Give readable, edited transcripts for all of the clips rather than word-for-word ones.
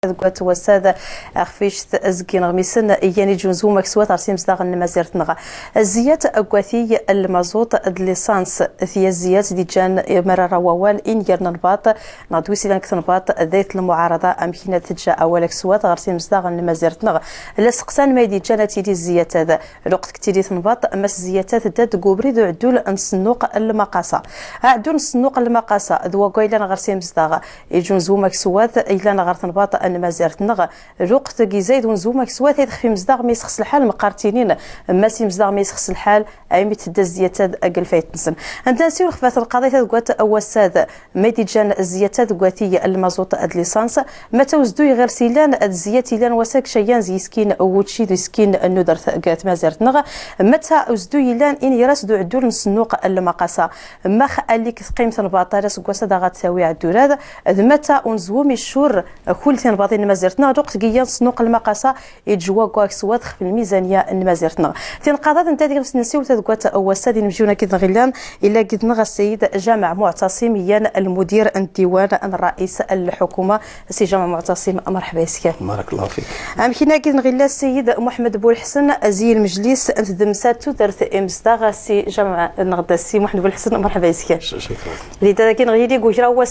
ذكوات وساد خفيش ازكين غميسن يعني جونزو مكسوات عرسي مصداغ المازير تنغ الزيات اكواثي المازوت د ليسانس ثيا الزيات دي جان مرة ووال ان يرنا الباط نغدوي سيلان كتنباط ذات المعارضة امكنه تجا اولك سوات غرسي مصداغ المازير تنغ لا سقسان ما يدي جانا تيدي الزيات هذا الوقت كتيدي تنباط مس الزيات دات كوبري دو عدول نسنوق المقاصه عدول نسنوق المقاصه دوا كويلان غرسي مصداغ يجون زوما كسوات الا غير تنباط ان مازال تنغ الوقت كي زايد ونزوما كسوات يدخل في مصداغ ما يسخس الحال مقارتينين ماسي مصداغ ما يسخس الحال اي متدا الزيات اقل فايت نسن انت نسيو خفات القضية تقوات وساد ميدي جان الزيات تقواتي المازوت اد ليسانس ما توزدو غير سيلان الزيات لان وساك شيان زي سكين وتشي دو سكين الندر قات مازال تنغ متى وزدو يلان ان يراس دو عدول نسنوق المقاسه ما خاليك قيمة البطارية سكواسا دا غتساوي عدول متى ونزوم الشور كل تنباطين مازالتنا دوقت كيان صنوق المقاسه يتجوا كواك سوات في الميزانية مازالتنا تنقاضات انت ديك نسيو تدكوات وسادي نمشيونا كي غيلان الا قد السيد جامع معتصم يان المدير الديوان الرئيس الحكومة. سي جامع معتصم مرحبا بك. بارك الله فيك. امكنا كي نغيلا السيد محمد بولحسن زي المجلس تدمسات تودرت امسداغ. سي جامع نغدا السي محمد بولحسن مرحبا بك. شكرا. لذا كي نغيلي كوجرا هو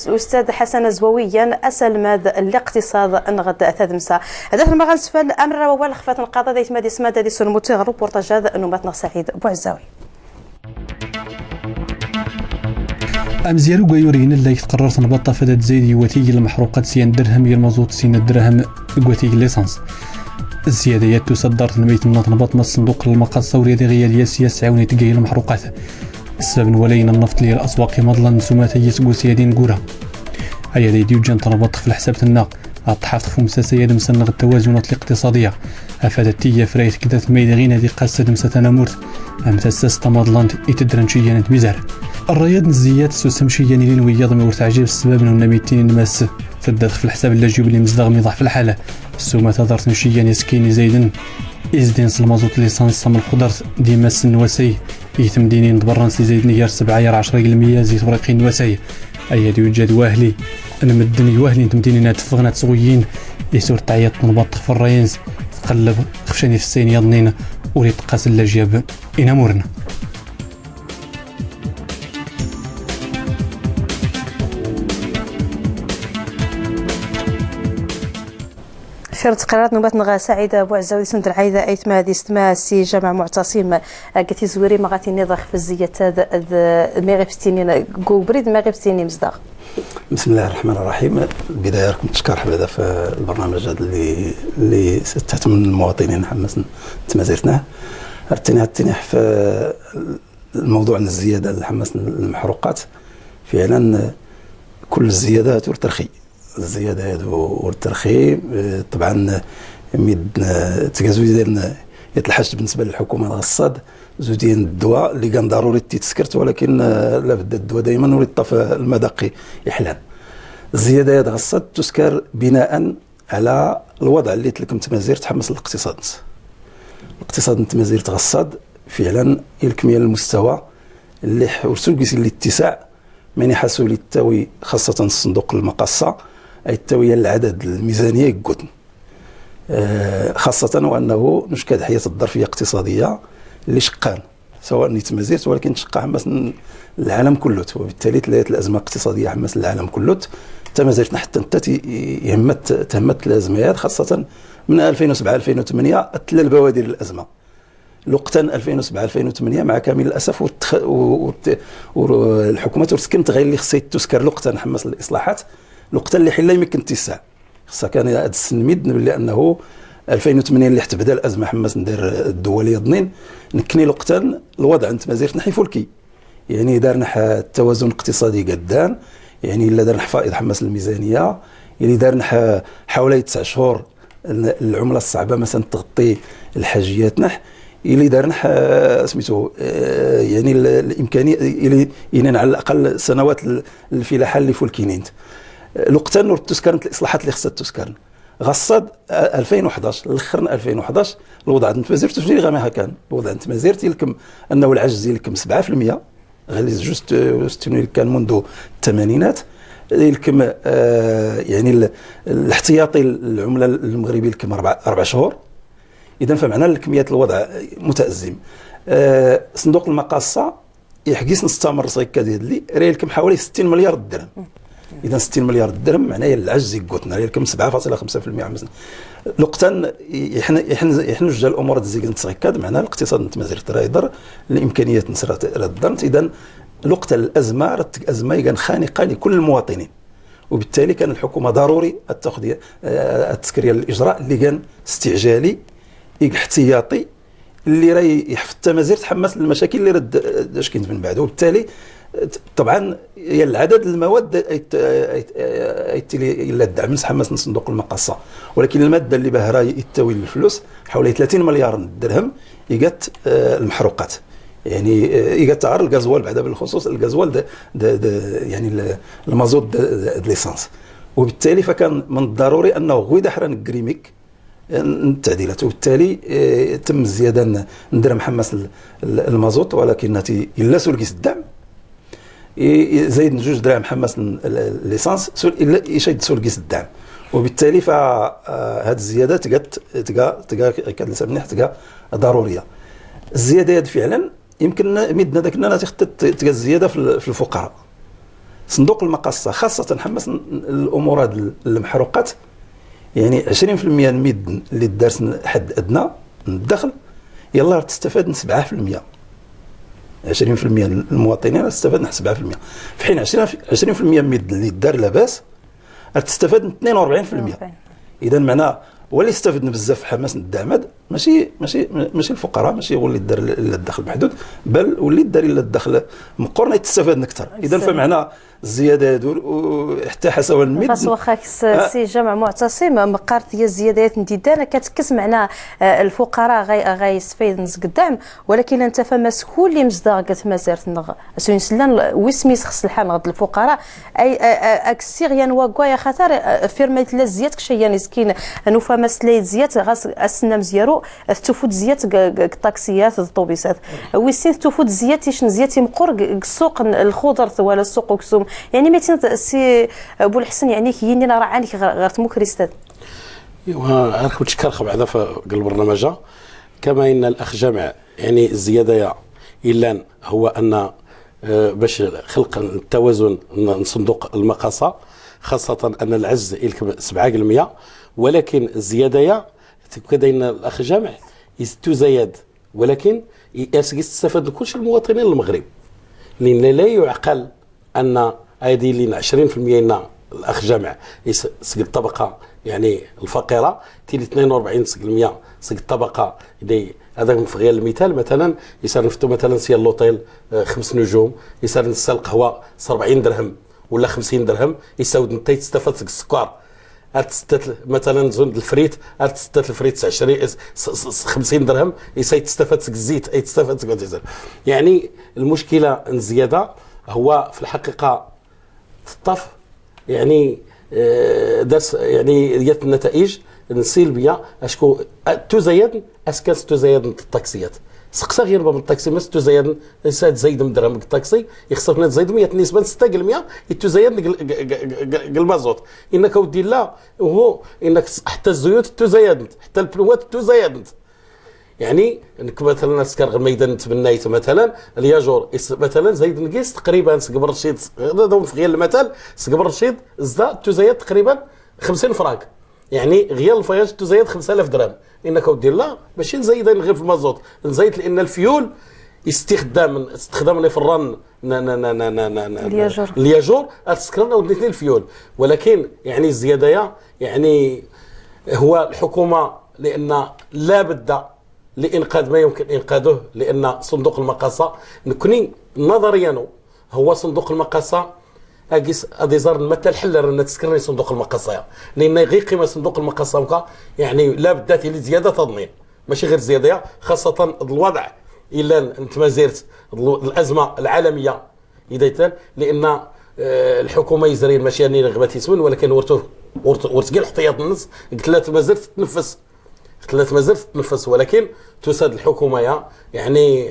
الاستاذ حسن الزواويا اسلماد الاقتصاد نغد تدمسا هذا ما غنسفل امر هو خفات القضاء ديت مادي سماد دي سلموتي روبورتاج هذا نوماتنا سعيد بوعزاوي. أمزيارو قايورين اللي تقرر تنبطا فدا تزايد يواتي المحروقات سيان درهم المازوت سين الدرهم قواتي ليسانس. الزيادة تصدر تنمية تنبط ما الصندوق المقاصة ورياضي غيالية سياسة عاوني تقايل المحروقات. السبب ولينا النفط لي الأسواق مضلا سماتي يسقو سيادين قورا. هيا دي ديوجان تنبط في الحساب تنا الطحاف خمسة سياد مسنغ التوازنات الاقتصادية. أفادت تيا فرايت كذا ميد غينا دي قاسة دمسة تنامورت. أمتسس تمضلاند إتدرنشيا مزار. الرياض نزيات سوسمشيا لين وياض مورت عجيب السبب من ميتين ماس تدخل في الحساب اللي جيب لي مزدغ ميضح في الحالة. السومة تدرت نشيا يسكيني زايدن. إزدين المازوت ليسانس من الخضر ديما السن وسي. يتم دينين دبران سي زايد نيار 7 يار 10% زيت ورقين وسي. أيادي يوجد واهلي. أنا مدني واهلي انتم دينين تفغنا تسويين. يسور تعيط نبط في الرينز. تقلب خفشاني في السين يضنين. وريد قاس الجيب إنامورنا. فيرت قرارات نوبات نغا سعيدة بوعزاوي سند العايدة أيت ما دي سي جامع معتصم قلتي زويري ما غاتي نضخ في الزيات هذا ميغيفتيني كوبريد ميغيفتيني مصداق. بسم الله الرحمن الرحيم. البداية راكم تشكر حبذا في البرنامج هذا اللي تهتم المواطنين حمس تمازيرتنا. التنح في الموضوع الزيادة اللي حمس المحروقات. فعلا كل الزيادات والترخي الزيادة هادو والترخي طبعا ميد تكازو ديال الحاج بالنسبة للحكومة الغصاد زودين الدواء اللي كان ضروري تيتسكرت، ولكن لابد الدواء دائما وليط في المذاق يحلان. الزيادة هاد غصاد تسكر بناء على الوضع اللي تلكم تمازير تحمس الاقتصاد. الاقتصاد تمازير تغصاد فعلا الكمية المستوى اللي ورسوكيس اللي اتساع من يحسوا للتاوي خاصة الصندوق المقاصة أي التاوية العدد الميزانية يقوتن. خاصة وأنه نشكاد حياة الظرفية الاقتصادية اللي شقان سواء نتمازيرت ولكن تشقى حماس العالم كله، وبالتالي تلات الأزمة الاقتصادية حماس العالم كله. تمازيرتنا حتى انت تهمت الأزمات خاصة من 2007 2008 تلا البوادر الأزمة. لقتا 2007 2008 مع كامل الأسف والحكومة ترسكنت غير اللي خصها تسكر لقتا حماس الإصلاحات لقتا اللي حلا يمكن اتساع خصها كان هذا السنميد باللي أنه 2008 اللي حتى بدا الأزمة حماس ندير الدولية ضنين نكني لقتا الوضع انت مازال نحي فلكي يعني دارنا التوازن الاقتصادي قدام، يعني الا دارنا فائض حماس الميزانية، يعني دارنا حوالي 9 شهور العملة الصعبة مثلا تغطي الحاجيات نح اللي دارنا سميتو يعني الامكانية اللي يعني على الاقل سنوات الفلاحة اللي فولكينينت لقتا نور تسكرنت الاصلاحات اللي خصها تسكرن غصاد 2011 الاخر 2011 الوضع عند تمازيرت تجري غير ما كان الوضع عند تمازيرت يلكم انه العجز يلكم 7% غير جوست كان منذ الثمانينات. يلكم يعني الاحتياطي العملة المغربي لكم 4 شهور. اذا فمعنى الكميات الوضع متازم. صندوق المقاصه يحكيس نستمر صيكا ديال اللي راه لكم حوالي 60 مليار درهم. اذا 60 مليار درهم معناه العجز يقوتنا لكم 7.5% لقطا يحنج الامور تزيد نتسكاد معناه الاقتصاد نتمازير ترى يضر الامكانيات نسرات الضرمت. اذا لقطة الازمة راه ازمة كان خانقه لكل المواطنين، وبالتالي كان الحكومة ضروري تاخذ التسكريه الاجراء اللي كان استعجالي احتياطي اللي راه يحفظ التمازير تحمس المشاكل اللي رد اش كاين من بعد. وبالتالي طبعا هي العدد المواد الا الدعم حمس صندوق المقاصه، ولكن المادة اللي بها راه يتاوي الفلوس حوالي 30 مليار درهم يقات المحروقات، يعني يقات تعار الغازوال بعدا بالخصوص الغازوال يعني المازوت l'essence. وبالتالي فكان من الضروري انه غويدا حرا نكريميك التعديلات، وبالتالي تم الزيادة ندرهم حماس المازوت، ولكن الا سولكيس الدعم زايد 2 دراهم حماس l'essence الا يشد سولكيس الدعم. وبالتالي فهاد الزيادة تلقى تلقى تلقى كنسميها تلقى ضرورية. الزيادة فعلا يمكن مدنا داك الناس تلقى الزيادة في الفقراء. صندوق المقاصه خاصة حماس الامور هاد المحروقات، يعني 20% مد اللي دارت حد ادنى من الدخل يلا تستفاد من 7%، 20% المواطنين تستفاد من 7%، في حين 20% مد اللي دار لاباس تستفاد من 42%. اذا معناه هو اللي استفدنا بزاف في حماس الدعم ماشي ماشي ماشي الفقراء، ماشي هو اللي دار الدخل محدود، بل واللي دار الدخل مقورنا يتستفاد اكثر. اذا فمعنى الزيادة هادو حتى حسب المد خاص واخا سي جامع معتصم مقارت هي الزيادات نديدانا كتكس معنا الفقراء غيستفيد نزق الدعم، ولكن انت فما سكون اللي مصداق كتمازيرت نغ سلان ويسميس خص الحال غد الفقراء اي اكسيغيان واكوا يا خاطر فيرما لا زيات كشيان مسكين انو فما سلايد زيات غاس السنة مزيارو تفوت زيات الطاكسيات الطوبيسات ويسين تفوت زيات يشن زيات مقر السوق الخضر ولا السوق وكسوم، يعني ميتين سي ابو الحسن يعني كيني راه عانك غير تمكريستات. ايوا انا كنت كنخ بعدا في البرنامج كما ان الاخ جامع يعني الزيادة الا هو ان باش خلق التوازن من صندوق المقاصه، خاصة ان العجز يلكم 7%، ولكن الزيادة كداين الاخ جامع تزايد، ولكن يستفاد كلش المواطنين المغرب، لان لا يعقل ان هذه اللي 20% لنا الاخ جامع سق الطبقة يعني الفقيرة تيلي 42% سق الطبقة اللي هذا في غير المثال مثلا يصير نفتو مثلا سير لوطيل 5 نجوم يصير نسال القهوة 40 درهم ولا 50 درهم يساود انت تستفاد سق السكر مثلا زند الفريت ستة الفريت 20 50 درهم يساي تستفاد سق الزيت اي تستفاد سق. يعني المشكلة الزيادة هو في الحقيقة تطف يعني درس يعني ديال النتائج السلبية اشكو تزايد اسكاس تزايد الطاكسيات سقسا غير باب الطاكسي ما تزايد تزايد من درهم الطاكسي يخسر تزايد 100 نسبه 6% يتزايد المازوت. انك ودي لا هو انك حتى الزيوت تزايد حتى البلوات تزايد. يعني انك مثلا سكر الميدان تبنايت مثلا الياجور مثلا زايد نقيس تقريبا سقبر الرشيد هذا في غير المثل سقبر الرشيد زاد تزايد تقريبا 50 فراك، يعني غير الفياج تزايد 5000 درهم. انك ودي لا ماشي نزيد غير في المازوت نزيد لان الفيول استخدام لي فران الياجور تسكرنا وديت الفيول. ولكن يعني الزيادة يعني هو الحكومة لان لا بد لانقاذ ما يمكن انقاذه، لان صندوق المقاصه نكوني نظريا هو صندوق المقاصه اكيس اديزار مثل الحل رانا تسكرني صندوق المقاصه، لان غير قيمة صندوق المقاصه يعني لا بد لزيادة تضمين ماشي غير زيادة، خاصة الوضع الا انت ما زرت الازمة العالمية اذا لان الحكومة يزرين ماشي يعني رغبة يسمن، ولكن ورث كاع الاحتياط النص قلت لها ما زلت تتنفس. ثلاث مازال تتنفس، ولكن تساد الحكومة يعني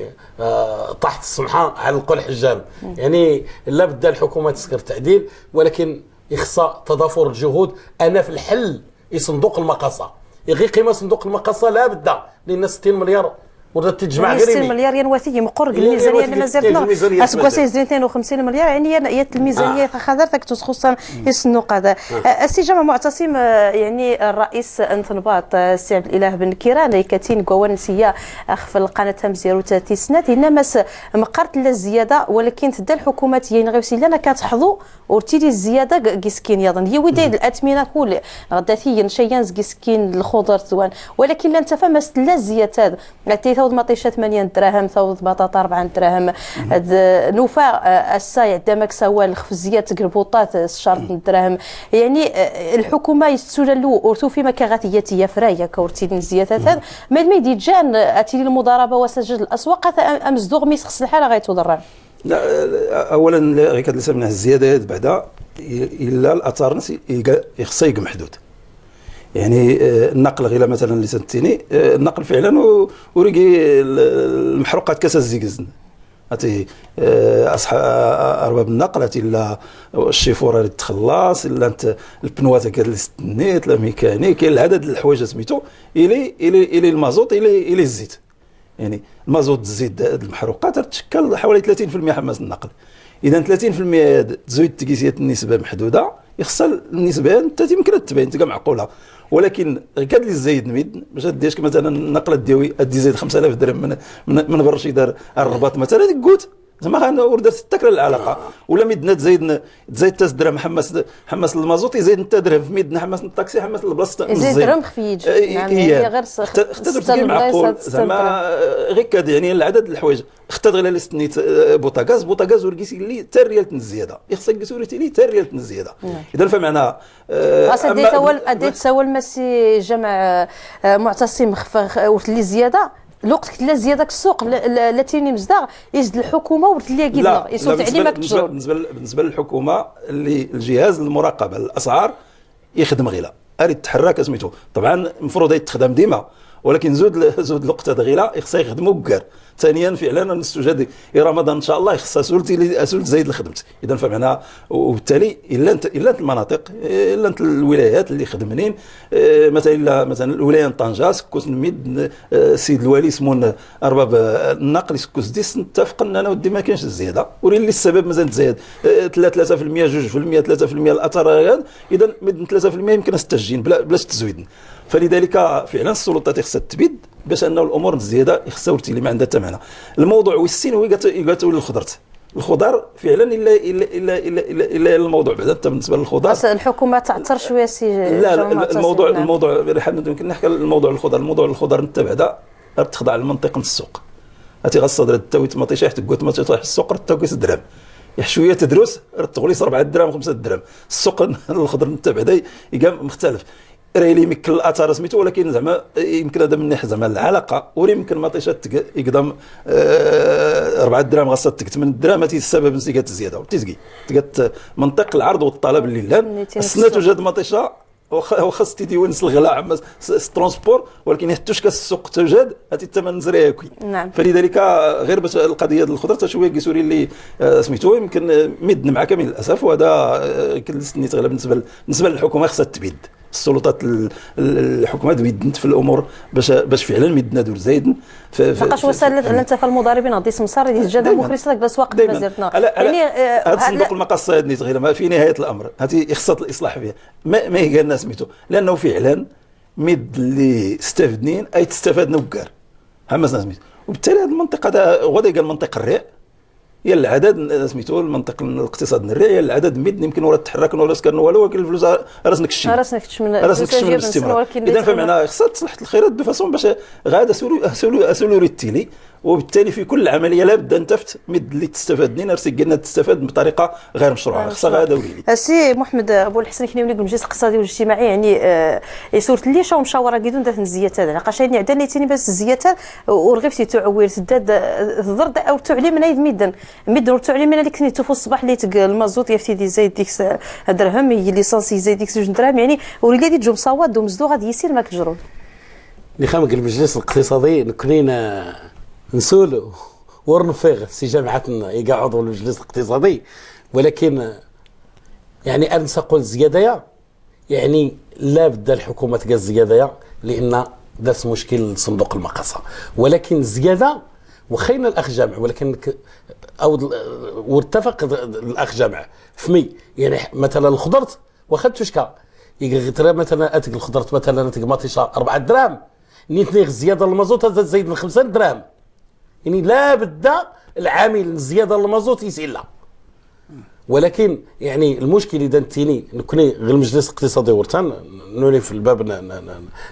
طاحت السمحة على القول حجام. يعني لا بد الحكومة تسكر تعديل، ولكن يخصها تضافر الجهود. انا في الحل صندوق المقاصه، غير قيمة صندوق المقاصه لا بد، لان 60 مليار ولا تتجمع غير 60 مليار ينوثي مقر الميزانية اللي مازال اسكوا 52 مليار، يعني يا الميزانية خاطر خصوصا الصندوق هذا. السي جمال معتصم، يعني الرئيس انتنباط السي عبد الاله بن كيران كاتين كوانسيه في القناة تمزيرو تسنات انما مقرت لا الزيادة، ولكن تدا الحكومات هي غير لنا كتحظوا ورتيلي الزيادة كيسكين يظن هي ودايد الاثمنه كل غدا ثي شيان كيسكين الخضر ثوان، ولكن لا انت فما لا الزيادة هذا مطيشه 8 دراهم، ثوض بطاطا 4 دراهم، نوفا السايع دامك سوال الخفزيات البوطات الشهر دراهم. يعني الحكومة يستولوا ورثو فيما كغاتياتي فرايا كورتي الزيادات هذا ما يدي جان اتي المضاربة وسجل الاسواق امزدوغ ميس خص الحالة غيتضرر. لا اولا غير كتلسى من الزيادات بعدا الا الاثار خصها يبقى محدود. يعني النقل غير مثلا اللي سنتيني النقل فعلا وريقي المحروقات كاس الزيكزن هاتي اصحاب ارباب النقل، هاتي لا الشيفور اللي تخلص، الا انت البنوات اللي استنيت، لا ميكانيك، العدد الحوايج سميتو الي الي الي المازوت الي الي الزيت. يعني المازوت الزيت المحروقات تشكل حوالي 30% حماس النقل. اذا 30% تزويد تقيسيه النسبة محدودة، يخصها النسبة انت يمكن تبين تلقى معقولة، ولكن كاد اللي زايد ميد باش ديرش مثلا النقل الديوي ادي زايد 5000 درهم من من برشيد الرباط مثلا قلت زعما ودرت التكرار العلاقة، ولا ميدنا تزايد 3 درهم حماس المازوت يزيد 3 درهم في ميدنا حماس الطاكسي حماس البلاصة يزيد درهم خفيج. يعني غير اختار معقول زعما غير كاد يعني العدد الحوايج. اختار غير اللي استنيت بوطاغاز بوطاغاز وركيسي اللي حتى ريال الزيادة يخصك كسوريتي لي حتى ريال الزيادة. اذا فمعنى اديت سوال ماسي جمع معتصم ورث لي زيادة الوقت لا زيادة السوق لا تيني مزداغ يزد الحكومة ورث لي كيدنا يسوق تعليمك تجرب. بالنسبة للحكومة اللي الجهاز المراقبة الاسعار يخدم غيلا اريد تحرك سميتو طبعا المفروض يتخدم ديما، ولكن زود الوقت هذا غيلا خصها يخدموا كار. ثانيا فعلا نستوجد رمضان ان شاء الله خصها سولتي سولت زايد الخدمت. اذا فمعنى وبالتالي الا انت المناطق الا انت الولايات اللي خدمنين مثلا الولاية طنجه سكوس نميد السيد الوالي سمون ارباب النقل سكوس ديس اتفقنا انا ودي ما كاينش الزيادة وري اللي السبب مازال تزايد 3% 2% 3% الاثر. اذا مد 3% يمكن استجين بلاش تزويد. فلذلك فعلا السلطات خصها تبيد باش انه الامور الزيادة خصها ورتي اللي ما عندها حتى معنى. الموضوع والسين هو قالت الخضرت الخضر فعلا الا الا الا الا الا, إلا الموضوع بعدا حتى بالنسبة للخضر الحكومة تعثر شوية سي لا الموضوع نعم. الموضوع يمكن نحكي الموضوع الخضر الموضوع الخضر انت بعدا تخضع للمنطق السوق. هاتي غصدر التويت ما طيش تقوت ما تطيح السوق راه درهم شوية تدرس تغلي 4 دراهم 5 دراهم السوق الخضر انت بعدا يقام مختلف راه لي يمكن الاثار سميتو، ولكن زعما يمكن هذا من ناحية زعما العلاقة وري يمكن مطيشه يقدم 4 دراهم غاصه 8 دراهم هذه السبب نسيت الزيادة تزكي تقات منطق العرض والطلب اللي لان السنة توجد مطيشه واخا ستيديونس الغلاء عما transport، ولكن حتى السوق توجد هذه الثمن زريا كوي. نعم. فلذلك غير باش القضية ديال الخضرة حتى شوية كيسوري اللي سميتو يمكن مدن مع كامل الاسف، وهذا كنت غير بالنسبة للحكومة خصها تبيد السلطات الحكومة تبيدنت في الامور باش فعلا مدنا دور زايد. فقاش وصل انت في المضاربين غادي سمسار اللي جا مخرج لك الاسواق مازالتنا يعني هذا صندوق المقاصه هذا غير في نهاية الامر هذه خصها الاصلاح فيها ما هي قالنا سميتو، لانه فعلا مد اللي استفدنين اي تستفاد نوكار همسنا سميتو، وبالتالي هذه المنطقة غدا قال منطقة الريع هي العدد سميتو المنطق الاقتصاد الريع هي العدد مد يمكن ولا تحرك ولا سكر والو، ولكن الفلوس راسك الشيء راسك من الاستمرار. اذا فمعنى خصها تصلح الخيرات de façon باش غادا سولو ريتيلي، وبالتالي في كل عملية لابد ان تفت مد اللي تستفاد نرسي قلنا تستفاد بطريقة غير مشروعه خصها غادا وليلي. السي محمد ابو الحسن كنيوني المجلس الاقتصادي والاجتماعي يعني صورت لي شو مشاوره كيدون دات الزيادة هذا لقاش يعني عندنا تاني باش الزيادة ورغفتي تعويل تداد تضرد او تعليم من ميدن ميدن تعليم من اللي كنيتو في الصباح اللي تق المازوت يفتي دي زايد ديك درهم هي l'essence زايد ديك 2 دراهم يعني وريلي دي تجو مصواد ومزدو غادي يسير ما كتجرو. نخامك المجلس الاقتصادي نكنينا نسولو ورنفيغ سي جامعتنا يقع عضو المجلس الاقتصادي، ولكن يعني انا سأقول الزيادة يعني لا بد الحكومة تلقى الزيادة لان داس مشكل صندوق المقاصه، ولكن الزيادة وخينا الاخ جامع، ولكن او واتفق الاخ جامع فمي يعني مثلا الخضرت واخا تشكى يغترا مثلا اتك الخضرت مثلا اتك مطيشه 4 دراهم نيت الزيادة المازوت تزيد من 5 دراهم، يعني لا بد العامل الزيادة المازوت يسيلا. ولكن يعني المشكل اذا انتيني نكوني غير المجلس الاقتصادي ورتان نولي في الباب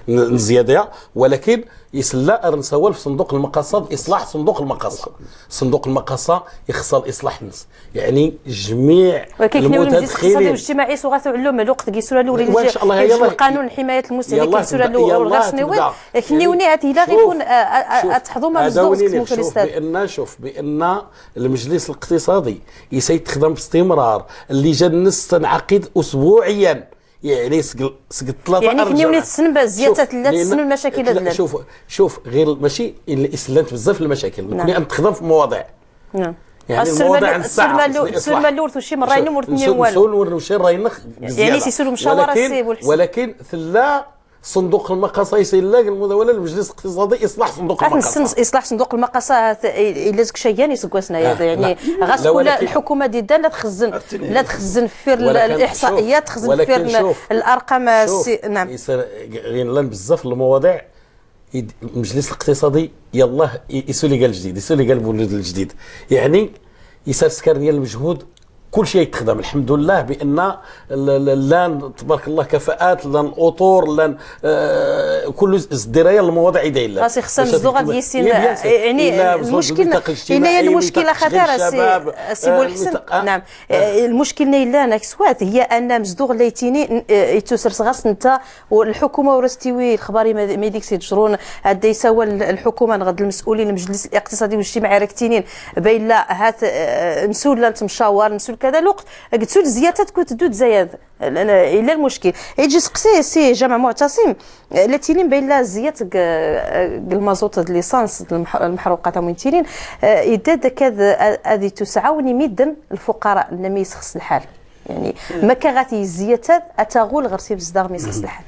الزيادة، ولكن يسلا ارنساول في صندوق المقاصه اصلاح صندوق المقاصه، صندوق المقاصه يخص الاصلاح الناس يعني جميع المتدخلين. المجلس الاقتصادي والاجتماعي سوغاثو علوم الوقت كيسولا الاولى القانون حماية المستهلك كيسولا الاول كنيوني هاتي لا غيكون تحضو ما مزدوز. بان شوف بان المجلس الاقتصادي يسيتخدم باستمرار، اللجان النص تنعقد اسبوعيا يعني سقل ثلاثة يعني كنيوني تسن بزيادة ثلاث سنين المشاكل. شوف شوف غير ماشي اللي اسلمت بزاف المشاكل، نكوني ان تخدم في مواضيع. نعم يعني المواضيع الساعة السلمى الاول وشي مرة ينم ورثني والو نسول وشي راينخ يعني سيسولوا مشاورة السي والحسن، ولكن ثلا صندوق المقاصه يسيلا المداوله المجلس الاقتصادي اصلاح صندوق المقاصه، اصلاح صندوق المقاصه الا زك شيان يسكوسنا يعني غاس كل الحكومة دي لا تخزن لا تخزن في الاحصائيات، تخزن في الارقام. نعم غير بزاف المواضيع المجلس الاقتصادي يلاه يسولي قال الجديد، يسولي قال الولد الجديد، يعني يسار سكر ديال المجهود كل شيء يتخدم الحمد لله بان لان تبارك الله كفاءات لان اطور لان كل الدراية المواضيع دايرة راسي خصها مزدوغه ديال السن يعني المشكل هي المشكلة خطيرة سي بولحسن. نعم المشكل الا انا كسوات هي ان مزدوغ ليتيني يتوسرس غاس انت والحكومة ورستيوي الخباري ميديك سيتجرون هذا يساوى الحكومة نغد المسؤولين المجلس الاقتصادي والاجتماعي راكتينين بين لا هات نسول لا تمشاور نسول كذا الوقت قلت له زيادة تكون تدود زياد الا المشكل يجي سقسي سي جامع معتصم لا تيلين بين لا زيادة المازوت l'essence المحروقات وين تيلين يداد كذا هذه تسعوني ميدن الفقراء لما يسخص الحال يعني ما كغاتي الزيادة اتغول غير سي بزاف ما يسخص الحال.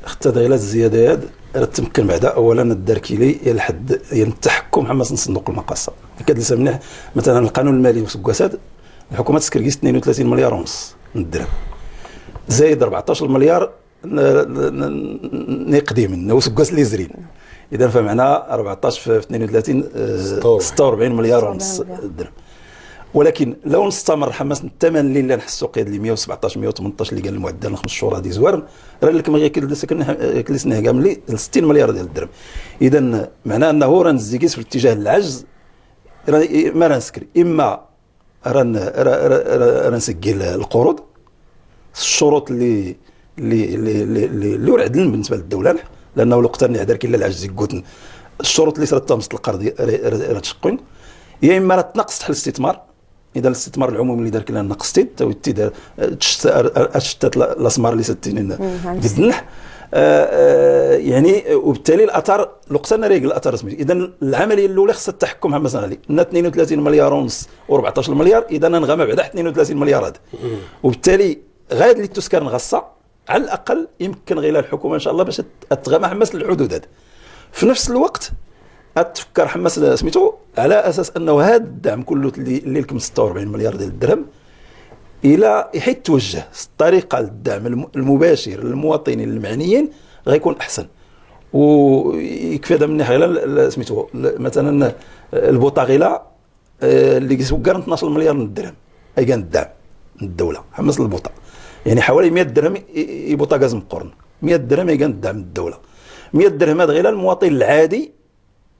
حتى دايلات الزيادة راه تمكن بعدا اولا الدركيلي الحد يعني التحكم حماس صندوق المقاصه كدلس منه مثلا القانون المالي وسكواسات الحكومة تسكركيس 32 مليار ونص من الدرهم زايد 14 مليار نقدي منه وسكواس اللي زرين، اذا فمعنى 14 في 32 46 مليار ونص الدرهم. ولكن لو نستمر حماس الثمن اللي نحسوا قيد اللي 117 118 اللي قال المعدل 5 شهور هذه زوار راه لك ما كلسنا كامل 60 مليار ديال الدرهم. اذا معناه انه راه نزيكيس في الاتجاه العجز ما راه نسكري اما راه نسجل القروض الشروط اللي اللي اللي اللي اللي عدل بالنسبة للدولة لانه الوقت اللي عدل كاين العجز يقوتن الشروط اللي صارت تمس القرض راه تشقين، يا اما راه تنقص تحل الاستثمار. اذا الاستثمار العمومي اللي دار كلا نقصتي تو تشتت الاسمار اللي ستين قد النح يعني وبالتالي الاثار الوقت ريق الاثار الرسمي. اذا العملية الاولى خصها التحكم مثلا عليه 32 مليار ونص و14 مليار، اذا نغمى بعدا 32 مليار هذا، وبالتالي غير اللي تسكر نغصه على الاقل يمكن غير الحكومة ان شاء الله باش تغمى حماس الحدود هذا. في نفس الوقت تفكر حماس سميتو على اساس انه هذا الدعم كله اللي لكم 46 مليار ديال الدرهم الى حيت توجه الطريقة للدعم المباشر للمواطنين المعنيين غيكون احسن. ويكفي هذا من ناحية سميتو مثلا البوطاغيله اللي كيسوق 12 مليار من الدرهم اي كان الدعم من الدولة حماس البوطه يعني حوالي 100 درهم يبوطا غاز مقرن 100 درهم اي كان الدعم من الدولة 100 درهم هذا غير المواطن العادي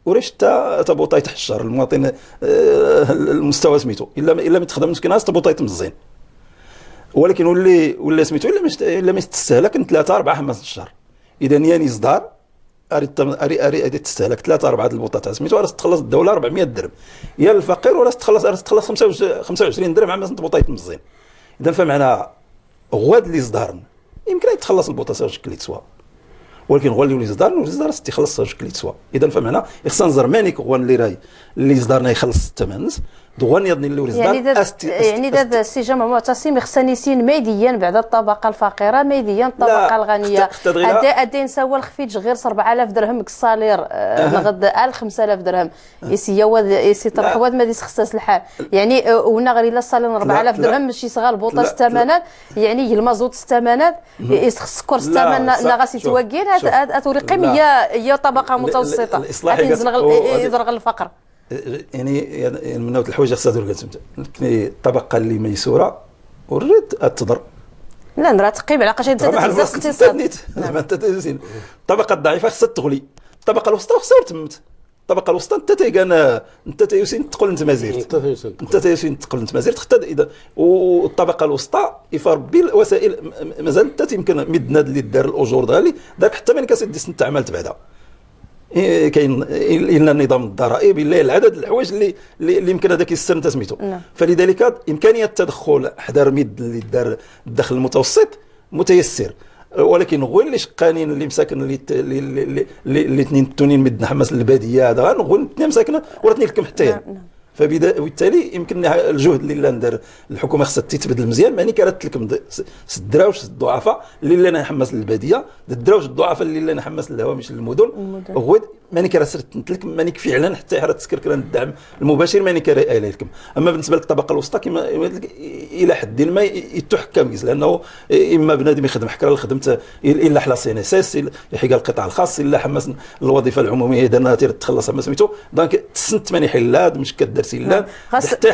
وريش تا بوطا يتحشر المواطن المستوى سميتو الا ما تخدم مسكين تا بوطا يتمزين، ولكن ولا سميتو الا ما تستهلك 3 4 5 الشهر. اذا ياني صدار اري اري اري تستهلك 3 4 البوطه تاع سميتو راه تخلص الدولة 400 درهم يا الفقير ولا تخلص 25 درهم عام بوطا يتمزين. اذا فمعنى غواد اللي صدار يمكن يتخلص البوطه سواء شكل تسوى، ولكن هو اللي يزدار يزدار تيخلص شكل تسوى. اذا فمعنى خصنا نزر مانيك هو اللي راي اللي يزدارنا يخلص الثمن دوغان يظني اللي يعني يعني داد السي جامع معتصم خصني سين ميديا بعد الطبقة الفقيرة ميديا الطبقة الغنية. ادي نساوى الخفيج غير 4000 درهم ال salaire نغد 5000 درهم يسي يسي طرح واد ما ديس خصاص الحال. يعني ونا غير الا ال salaire 4000 درهم ماشي صغار البوطه الثمنات، يعني المازوت الثمنات، يسخ السكر الثمن نغاسي تواكين اتوري قيم هي طبقه متوسطه يضرغ الفقر. يعني من نوع الحوايج خصها تقول الطبقة اللي ميسوره وريت تضر لا نرى تقيم على قاش انت الاقتصاد. الطبقة الضعيفة خصها تغلي، الطبقة الوسطى خصها تمت. الطبقة الوسطى انت تيكان انت تيوسين تقول انت مازيرت انت تيوسين تقول انت مازيرت حتى اذا. والطبقة الوسطى يفربي الوسائل مازال انت يمكن مدنا اللي دار الاجور دالي داك حتى من كاسيت ديس تعملت بعدا كاين الا النظام الضرائب الا العدد الحوايج اللي اللي يمكن هذاك يستر سميتو. فلذلك امكانية التدخل حدا مد اللي دار الدخل المتوسط متيسر، ولكن غير اللي شقانين اللي مساكن اللي اللي اللي اثنين تونين مد حماس البادية هذا غير اثنين مساكن وراتني لكم حتى. فبالتالي يمكن الجهد اللي ندار الحكومة خصها تتبدل مزيان، ماني كرات لكم الدراوش الضعفاء اللي لا نحمس للباديه، الدراوش الضعفاء اللي لا نحمس للهوامش المدن، غويد ماني كرا لك ماني فعلا حتى حرا تسكر الدعم المباشر ماني كرا لكم. اما بالنسبة للطبقة الوسطى كما الى حد ما يتحكم، لانه اما بنادم يخدم حكره خدمت الا حلا CNSS يحيق القطاع الخاص الا حمس الوظيفة العمومية اذا تخلص ما سميتو donc تسنت ماني حلاد مش كدير سلان حتى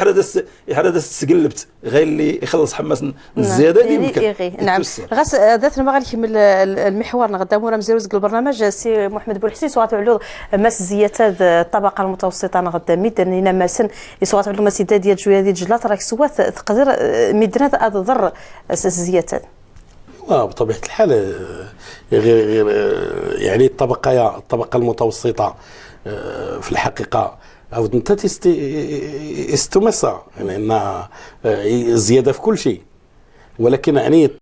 يحرد تسقلبت غير اللي يخلص حماس الزيادة اللي يمكن. نعم غاس ذات ما غنكمل المحور نغدا مورا مزيروز البرنامج سي محمد بولحسين سوات علو ماس زيادة الطبقة المتوسطة نغدا ميدن هنا ماسن سوات علو ماس ديال جوية ديال جلات راك سوات تقدر ميدنا تضر الزيادة. بطبيعة الحال غير يعني الطبقة المتوسطة في الحقيقة او انت استمسا يعني ان الزيادة في كل شيء، ولكن يعني